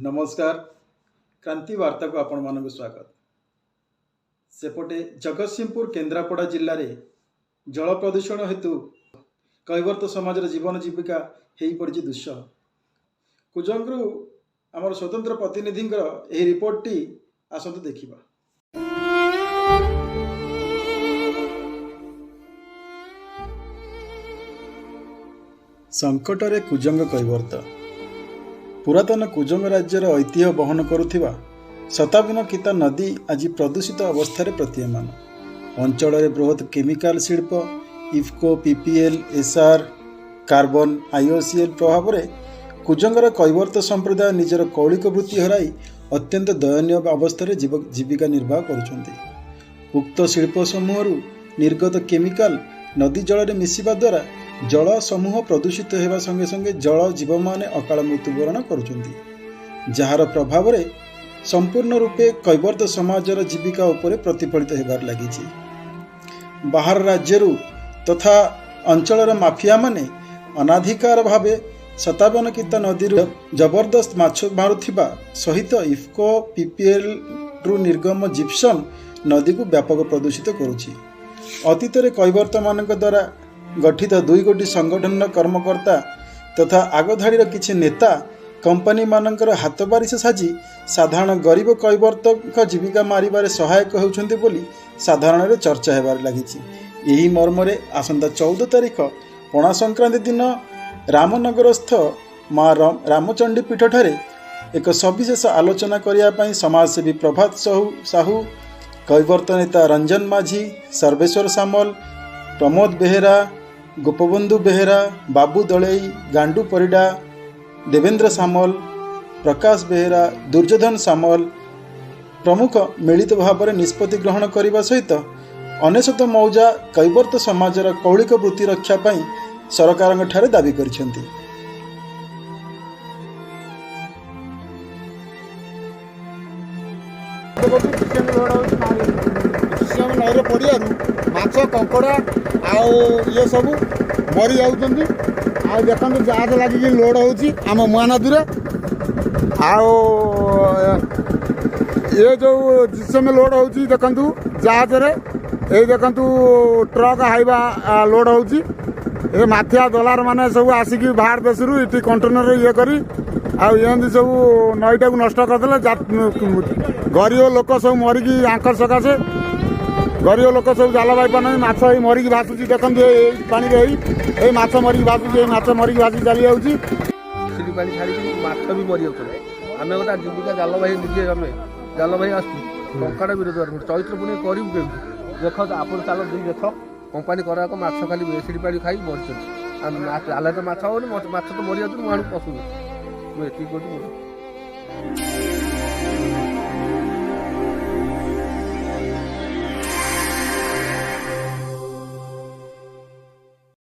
ନମସ୍କାର, କ୍ରାନ୍ତି ବାର୍ତ୍ତାକୁ ଆପଣମାନଙ୍କୁ ସ୍ୱାଗତ। ସେପଟେ ଜଗତସିଂହପୁର କେନ୍ଦ୍ରାପଡ଼ା ଜିଲ୍ଲାରେ ଜଳ ପ୍ରଦୂଷଣ ହେତୁ କୈବର୍ତ୍ତ ସମାଜର ଜୀବନ ଜୀବିକା ହେଇପଡ଼ିଛି ଦୁଃସହ। କୁଜଙ୍ଗରୁ ଆମର ସ୍ୱତନ୍ତ୍ର ପ୍ରତିନିଧିଙ୍କର ଏହି ରିପୋର୍ଟଟି ଆସନ୍ତୁ ଦେଖିବା। ସଙ୍କଟରେ କୁଜଙ୍ଗ କୈବର୍ତ୍ତ। ପୁରାତନ କୁଜଙ୍ଗ ରାଜ୍ୟର ଐତିହ୍ୟ ବହନ କରୁଥିବା ଶତାବନ କିତା ନଦୀ ଆଜି ପ୍ରଦୂଷିତ ଅବସ୍ଥାରେ ପ୍ରତୀୟମାନ। ଅଞ୍ଚଳରେ ବୃହତ କେମିକାଲ ଶିଳ୍ପ IFFCO, PPL, SR, carbon, IOCL ପ୍ରଭାବରେ କୁଜଙ୍ଗର କୈବର୍ତ୍ତ ସମ୍ପ୍ରଦାୟ ନିଜର କୌଳିକ ବୃତ୍ତି ହରାଇ ଅତ୍ୟନ୍ତ ଦୟନୀୟ ଅବସ୍ଥାରେ ଜୀବିକା ନିର୍ବାହ କରୁଛନ୍ତି। ଉକ୍ତ ଶିଳ୍ପ ସମୂହରୁ ନିର୍ଗତ କେମିକାଲ ନଦୀ ଜଳରେ ମିଶିବା ଦ୍ୱାରା ଜଳ ସମୂହ ପ୍ରଦୂଷିତ ହେବା ସଙ୍ଗେ ସଙ୍ଗେ ଜଳ ଜୀବମାନେ ଅକାଳ ମୃତ୍ୟୁବରଣ କରୁଛନ୍ତି, ଯାହାର ପ୍ରଭାବରେ ସମ୍ପୂର୍ଣ୍ଣ ରୂପେ କୈବର୍ତ୍ତ ସମାଜର ଜୀବିକା ଉପରେ ପ୍ରତିଫଳିତ ହେବାରେ ଲାଗିଛି। ବାହାର ରାଜ୍ୟରୁ ତଥା ଅଞ୍ଚଳର ମାଫିଆମାନେ ଅନାଧିକାର ଭାବେ ସତାବନ କିତା ନଦୀରୁ ଜବରଦସ୍ତ ମାଛ ମାରୁଥିବା ସହିତ ଇଫ୍କୋ, ପିପିଏଲ୍ରୁ ନିର୍ଗମ ଜିପ୍ସମ୍ ନଦୀକୁ ବ୍ୟାପକ ପ୍ରଦୂଷିତ କରୁଛି। ଅତୀତରେ କୈବର୍ତ୍ତମାନଙ୍କ ଦ୍ୱାରା ଗଠିତ ଦୁଇ ଗୋଟି ସଂଗଠନର କର୍ମକର୍ତ୍ତା ତଥା ଆଗଧାଡ଼ିର କିଛି ନେତା କମ୍ପାନୀମାନଙ୍କର ହାତବାରିସ ସାଜି ସାଧାରଣ ଗରିବ କୈବର୍ତ୍ତଙ୍କ ଜୀବିକା ମାରିବାରେ ସହାୟକ ହେଉଛନ୍ତି ବୋଲି ସାଧାରଣରେ ଚର୍ଚ୍ଚା ହେବାରେ ଲାଗିଛି। ଏହି ମର୍ମରେ ଆସନ୍ତା 14 ତାରିଖ ପଣା ସଂକ୍ରାନ୍ତି ଦିନ ରାମନଗରସ୍ଥ ମା ରାମଚଣ୍ଡୀ ପୀଠଠାରେ ଏକ ସବିଶେଷ ଆଲୋଚନା କରିବା ପାଇଁ ସମାଜସେବୀ ପ୍ରଭାତ ସାହୁ, କୈବର୍ତ୍ତ ନେତା ରଞ୍ଜନ ମାଝୀ, ସର୍ବେଶ୍ୱର ସାମଲ, ପ୍ରମୋଦ ବେହେରା, ଗୋପବନ୍ଧୁ ବେହେରା, ବାବୁ ଦଳେଇ, ଗାଣ୍ଡୁ ପରିଡ଼ା, ଦେବେନ୍ଦ୍ର ସାମଲ, ପ୍ରକାଶ ବେହେରା, ଦୁର୍ଯ୍ୟୋଧନ ସାମଲ ପ୍ରମୁଖ ମିଳିତ ଭାବରେ ନିଷ୍ପତ୍ତି ଗ୍ରହଣ କରିବା ସହିତ 99 ମୌଜା କୈବର୍ତ୍ତ ସମାଜର କୌଳିକ ବୃତ୍ତି ରକ୍ଷା ପାଇଁ ସରକାରଙ୍କ ଠାରେ ଦାବି କରିଛନ୍ତି। ନଈରେ ପଡ଼ିଆରୁ ମାଛ, କଙ୍କଡ଼ା ଆଉ ଇଏ ସବୁ ମରି ଯାଉଛନ୍ତି। ଆଉ ଦେଖନ୍ତୁ ଜାହାଜ ଲାଗିକି ଲୋଡ଼ ହେଉଛି ଆମ ମହାନଦୀରେ। ଆଉ ଏ ଯେଉଁ ଜିସମ ଲୋଡ଼ ହେଉଛି ଦେଖନ୍ତୁ ଜାହାଜରେ, ଏଇ ଦେଖନ୍ତୁ ଟ୍ରକ୍ ହାଇବା ଲୋଡ଼ ହେଉଛି। ଏ ମାଫିଆ ଦଲାର ମାନେ ସବୁ ଆସିକି ବାହାର ଦେଶରୁ ଏଠି କଣ୍ଟେନର ଇଏ କରି ଆଉ ଏମିତି ସବୁ ନଈଟାକୁ ନଷ୍ଟ କରିଦେଲେ। ଗରିବ ଲୋକ ସବୁ ମରିକି ଆଙ୍କର ସକାଶେ ଗରିବ ଲୋକ ସବୁ ଜାଲ ପାଇପାରୁନାହାନ୍ତି। ମାଛ ଏଇ ମରିକି ଭାସୁଛି ଦେଖନ୍ତୁ, ଏଇ ପାଣିରେ ଏଇ ମାଛ ମରିକି ଭାସୁଛି, ଏଇ ମାଛ ମରିକି ଭାସି ଚାଲି ଯାଉଛି। ସିଡ଼ି ପାଣି ଛାଡ଼ିକି ମାଛ ବି ମରିଯାଉଛନ୍ତି। ଆମେ ଗୋଟେ ଜୀବିକା ଜାଲ ବାହି ନିଜେ ଆମେ ଜାଲ ବାହି ଆସୁଛୁ, ଟଙ୍କାଟା ବି ରୋଜଗାର କରୁଛୁ। ଚୈତ୍ର ପୁଣି କରିବୁ କେମିତି? ଦେଖ ଆପଣ ଚାଲ ଦେଇ ଦେଖ, କମ୍ପାନୀ କରାକ ମାଛ ଖାଲି ଏସିଡ଼ି ପାଣି ଖାଇକି ମରିଛନ୍ତି। ଆଉ ଜାଲ ତ ମାଛ ହେଉନି, ମାଛ ତ ମରିଯାଉଛନ୍ତି। ମୁଁ ଆଣକୁ ପଶୁନି, ମୁଁ ଏତିକି କହୁଛି।